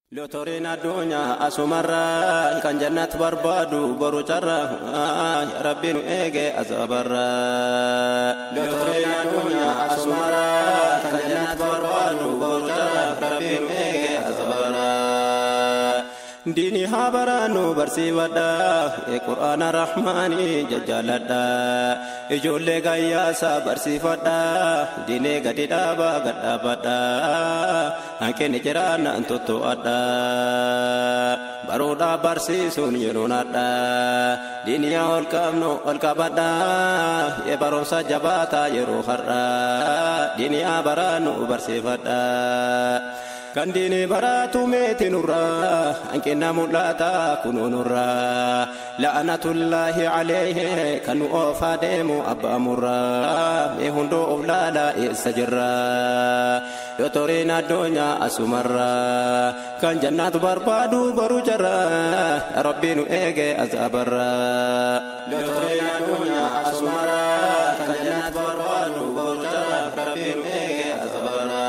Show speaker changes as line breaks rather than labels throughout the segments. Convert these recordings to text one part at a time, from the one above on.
Lotoriin addunyaa asumarraa kan jannat barbaadu boru carraa Rabbi nu eege azabarraa. Lotoriin addunyaa asumarraa kan jannat barbaadu boru carraa Rabbi nu eege azabarraa. Diini haa baraannu barsiifadhaa, Qur'aana Rahmaanii jajjaaladhaa, ijoollee gayyaasaa barsiifadhaa, diinee gadi dhaabaa gad dhaabbadhaa, hanqinni jiraannaan tuttu'adhaa. Baruudhaa barsiisuun yeroon hadhaa, diinii haa ol qabnu ol qabadhaa, barumsa jabaataa yeroo har'aa, diinii haa baraannu barsiifadhaa. Kan diinii baraatu meeti nurraa, hanqina mul'ataa kunuu nurraa. La'anatullaahi alayhi kan nu oofaa deemu abbaa murraa. Mee hunduu of laalaa eessa jirraa? Lotoriin addunyaa asumarraa kan jannaatu barbaadu boru jarraa. Rabbi nu eege azaabarraa. Lotoriin addunyaa asumarraa kan jannaatu barbaadu boru jarraa. Rabbi nu eege azaabarraa.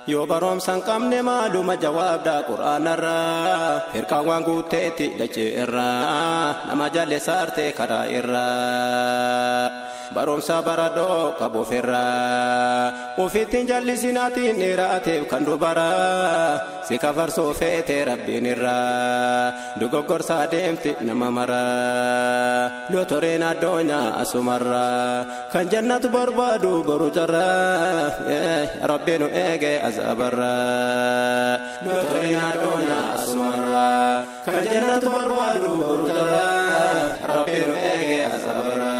Yoo barumsa hin qabne maaluma jawaabda qur'aanarraa, hirkaan waan guuteetti dachee irraa, nama jalle saarte karaa irraa. Barumsa baradhoo qabu ofirraa, ofitti hin jallisinaatiin dheeraateef kan dubaraa, si kafarsoo feete rabbiin irraa, dogoggorsaa deemti nama maraa. Lotoriin addunyaa asumarraa kan jannatu barbaadu boru carraa, Rabbi nu eege azabarraa. Lotoriin addunyaa asumarraa kan jannatu barbaadu boru carraa, Rabbi nu eege azabarraa.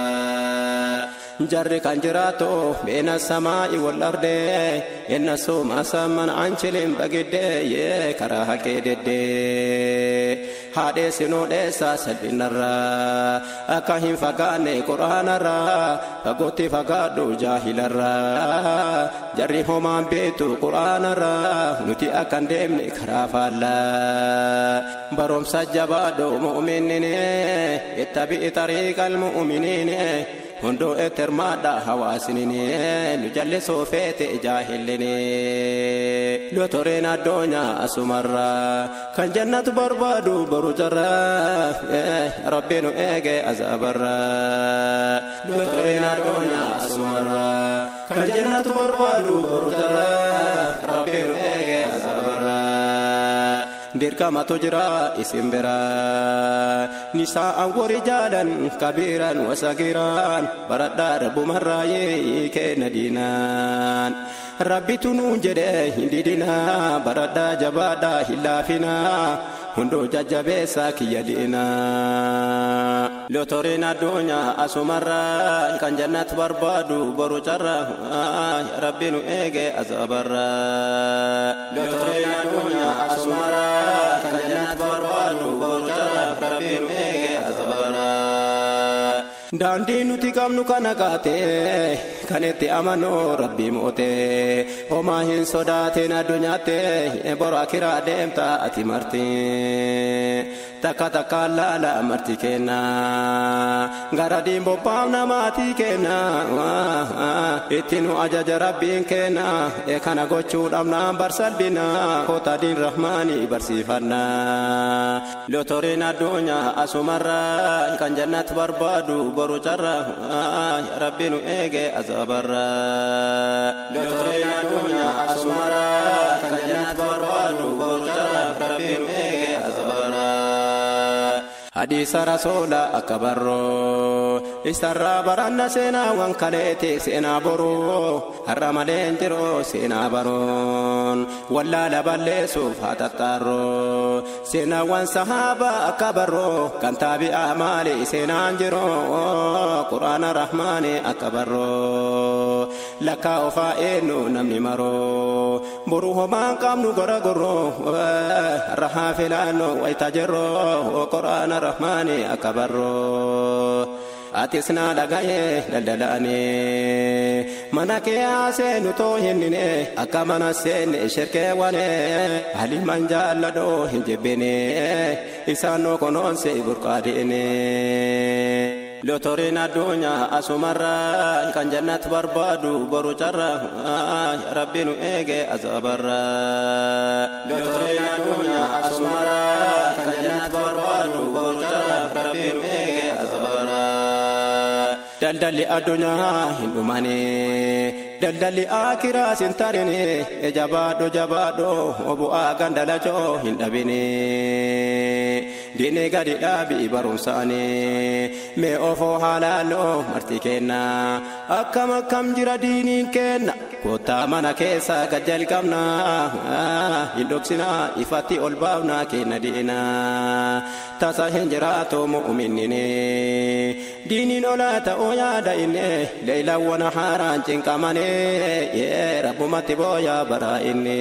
Jarri kan jiraatu beena samaa'i wal ardee, inna suuma saman anchilin bagidde, karaa haqee deddee. Haadheessinuu dheessaa salphinarraa, akka hin fagaanne quraanarraa, fagootti fagaadhu jaahilarraa. Jarri homaan beektu quraanarraa, nuti akka hin deemne karaa faallaa. Barumsa jabaadhu mu'uminni, ittabi'i tariiqal mu'uminiin. Hunduu itti hirmaadha hawaasni, nu jallisuu feete jaahilli. Lotoriin addunyaa asumarraa kan jannatu barbaadu boru carraa, Rabbi nu eege azabarraa. Lotoriin addunyaa asumarraa kan jannatu barbaadu boru carraa, Rabbi nu eege azabarraa. Dirqamatu jira isin biraa, nisaa'an warri jaalan kabiiraan wasagiiraan, baradhaa rabbumarraa kenna diinaan. Rabbitu nuun jedhee hin didinaa, baradhaa jabaadhaa hin laafinaa, hunduu jajjabeessaa kiyya diinaa. Lotoriin addunyaa asumarraa kan jannatu barbaadu boru carraa, Rabbi nu eege azabarraa. Lotoriin addunyaa asumarraa kan jannatu barbaadu boru carraa, Rabbi nu eege azabarraa. Daandii nuti qabnu kana kaatee, kan itti amanu Rabbi mootee, homaa hin sodaatin addunyaatti, boru akiraa deemta ati marti. Takka takkaan laala marti kenna, gara diin bobbaafna maatii kenna, itti nu ajaja Rabbiin kenna, kana gochuu dhabnaan barsalbina, koota diin Rahmaanii barsiifanna. Lotoriin addunyaa asumarraa kan jannatu barbaadu boru carraa, Rabbi nu eege azabarraa. Lotoriin addunyaa asumarraa kan jannatu barbaadu boru carraa, Rabbi nu eege azabarraa. Hadiisa rasuula akka barroo, isarraa baranna seenaawwan kaleeti seenaa boroo, har'a malee hin jiru seenaa baroon, wallaala balleessuuf haa tattaarroo. Seenaawwan sahaabaa akka barroo, kan taabi'aa maali seenaan jiru, quraana Rahmaani akka barroo. Lakkaa ofaa eenyu namni maroo, boruu homaan qabnu gora gorroo, har'a haa filaannu wayita jirroo, quraana Rahmaani akka barroo. Atis na dhaga'ee daldalaanii, mana kee haasee too hinnine, akka mana seenne shirkee wane, haliman jaalladhoo hin jibbine, isaan nu kunuunse burqaadiine. Lotoriin addunyaa asumarraa kan jannatu barbaadu boru carraa, Rabbi nu eege azabarraa. Daldalli addunyaa hin dhumane daldalli akiraas hin tarine jabaadho jabaadho bu'aa gandalachoo hin dhabine diinee gadi dhaabii barumsaane mee ofoo haalaaloo marti kenna akkam akkam jira diiniin kenna kottaa mana keessa gad jalqabna hin dhoksina ifatti ol baafna kenna diina tasa hin jiraatu mu'minnine diiniin olaa ta'uu yaada inni leelawwan haaraan cinqamane rabbumatti booyaa bara inni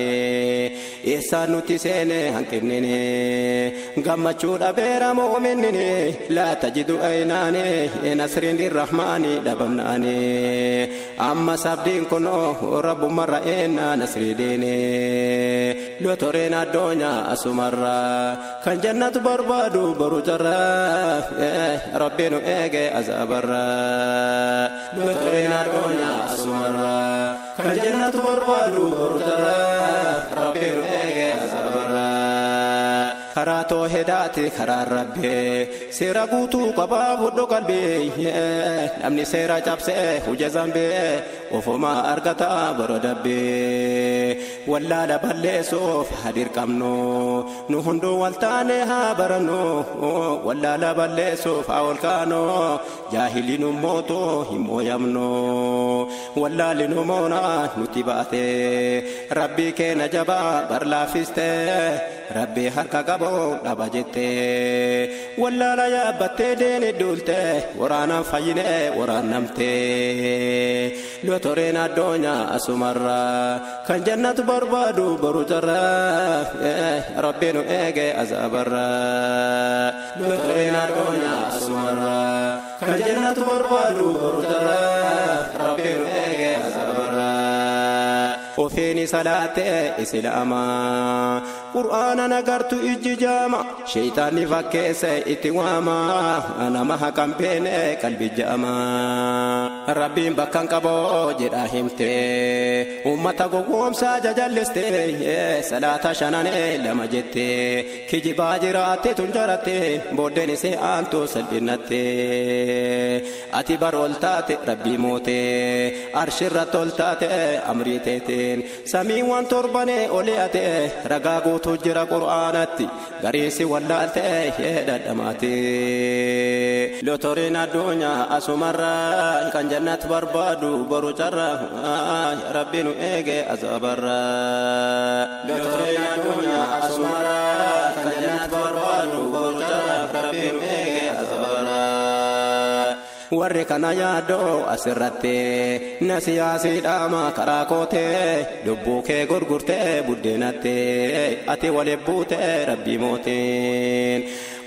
eessaan nuti seene hanqinnine gammachuu dhabeera mu'minnine laa tajidu aynaane nasriin dirrahmaani dhabamnaane amma sabdiin kunoo rabbumarra eenna nasrii diine lotoreen addunyaa asumarra kan jannatu barbaadu boru jarra rabbiin nu eege azabarra lotoreen addunyaa asumarra kan jannatu barbaadu boru jarra rabbiin nu eege azabarra karaa toohidaati karaa rabbii seera guutuu qabaa fudhu qalbii namni seera cabsee hojii zambee ofuma argata bara dabbee wallaala balleessuuf haa dirqamnu nu hunduu waltaane haa barannu wallaala balleessuuf haa ol kaanu jaahiliin mootu hin mooyamnu wallaalli nu moona nuti baate rabbii keenya jabaa barlaaffiste rabbii harka qabu dhaba jette wallaala yaabbattee deeni duulte waraanaan fayyine waraannamte lotoreen addunyaa asumarra kan jannatu barbaadu boru jarra rabbi nu eege azabarra lotoreen addunyaa asumarra kan jannatu barbaadu boru jarra rabbi nu eege azabarra ofiini salaatee islaama qur'aana nagartu ijji jaama shaytaanni fakkeesse itti waama nama haqan beene qalbi jaama rabbiin bakkan qaboo jedha himte ummata gowwoomsaa jajalliste salaata shanane lama jette kijibaa jiraatte tun jaratte booddeen isee aantu salphinatte ati bar ol taate rabbii moote arshirra tol taate amrii teete samiiwwan torbane olee ate ragaa guutuu jira qur'aanatti gariisi wallaalte dhadhamaate lotoriin addunyaa asumarra kan jannat barbaadu boru carra rabbi nu eege azabarra lotoriin addunyaa asumarra kan jannat barbaadu boru carra rabbi nu eege azabarra warri kana yaadoo asirratti na siyaasii dhaama karaa kootee lubbuu kee gurgurtee buddeenatte ati waliin buutee rabbii mootiin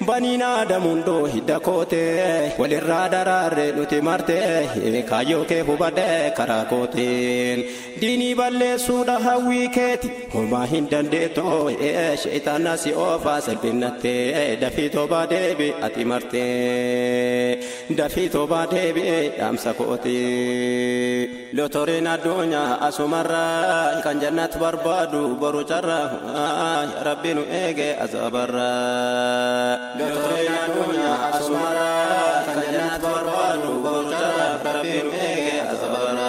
baniin aadamu hunduu hidda kootee walirraa daraarre nuti martee kaayyoo kee hubadhee karaa kootiin diinii balleessuudha hawwii keeti homaa hin dandeetoo sheeytaana si oofaa salphinatte dafii toobaa deebi ati martee dafii toobaa deebi dhaamsa kooti lotoriin addunyaa asumarra kan jannat barbaadu boru carra rabbi nu eege azabarra lotoriin addunyaa asumarra kan jannat barbaadu boru carra rabbi nu eege azabarra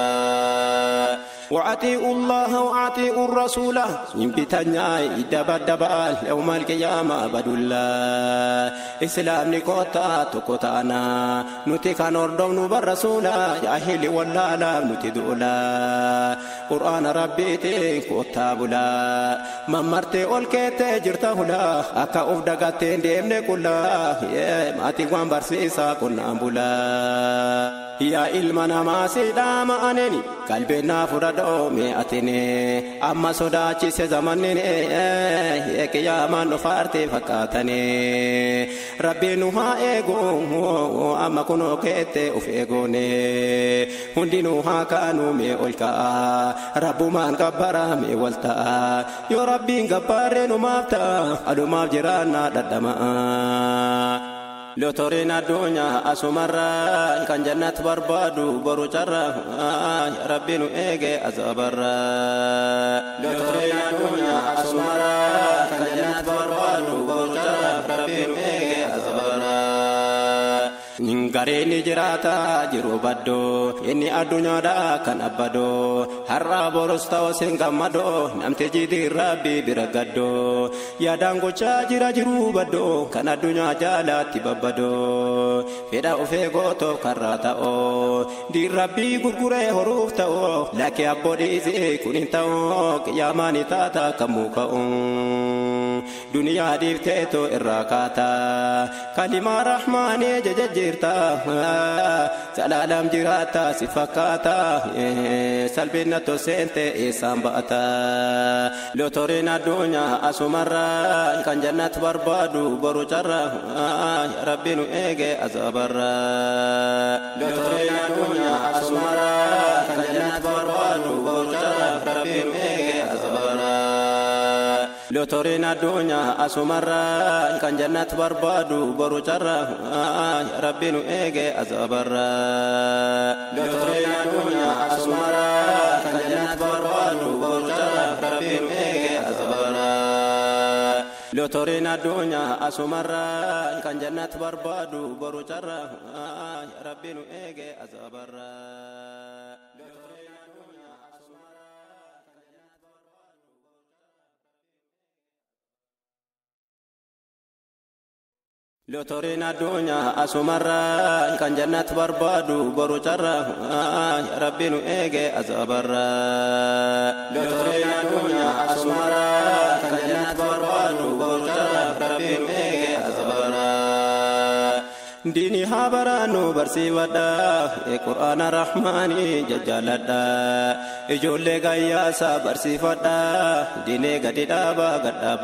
وأطيعوا الله وأطيعوا الرسول إن بتنيا إدبا دبال يوم القيامة بدلا إسلام نكوتا تكوتانا نتي كان أردم نبر رسولا يا أهلي ولا لا نتي دولا قرآن ربي تكوتا بلا ممرتي أولكيت جرتهلا أكا أفدقاتين ديمني كلا ما تيوان برسيسا كنا بلا yaa ilma namaa siidhaama aneni qalbeenaa fudhadhoo mi'atini amma sodaachise zamannini qiyaamaan dhufaarte fakkaatani rabbiin nu haa eegu amma kunoo keette uf eegoone hundinuu haa kaanu mee ol ka'a rabbumaan gabbara mee wal ta'a yoo rabbiin gabbaarree numaaf ta'a adumaaf jiraannaa dhadhama'a. Lotoriin addunyaa asumarra kan jannat barbaadu boru carra rabbi nu eege azabarra. Lotoriin addunyaa asumarra kan jannat barbaadu boru carra rabbi nu eege azabarra. Gareen jiraata jiru baddoo inni addunyaadha kan abbadoo har'a boros ta'u sin gammadoo namtichi rabbi bira gaddoo yaadaan gochaa jira jiru baddoo kan addunyaa jaalaatti babbadoo fedha ofee gootoof karraa ta'oo diin rabbii gurguree horuuf ta'oo lakkee abboo dhiisee kun hin ta'oo qiyaamaan taata kamuu ka'u duniyaa dhiifteetoo irraa kaata kalimaa rahmaanii jajajjiirta salaalam jiraata si fakkaata salphina toseente eessaan ba'ata lotoriin addunyaa asumarraa kan jannat barbaadu boru carra rabbi nu eege azabarra lotoriin addunyaa asumarraa kan jannat barbaadu boru carra rabbi nu eege azabarra lotoriin addunyaa asumarraa kan jannat barbaadu boru carra rabbi nu eege azabarra lotoriin addunyaa asumarraa kan jannat barbaadu boru carra rabbi nu eege azabarra lotoriin addunyaa asumarraa kan jannat barbaadu boru carra rabbi nu eege azabarra. Lotoriin addunyaa asumarraa kan jannat barbaadu boru carra rabbi nu eege azabarra lotoriin addunyaa asumarraa kan jannat barbaadu boru carra rabbi nu eege azabarra diini haa baraannu barsiifadha qur'aana rahmaanii jajjaaladha ijoollee gayyaasaa barsiifadha diinee gadi dhaabaa gadhaaba.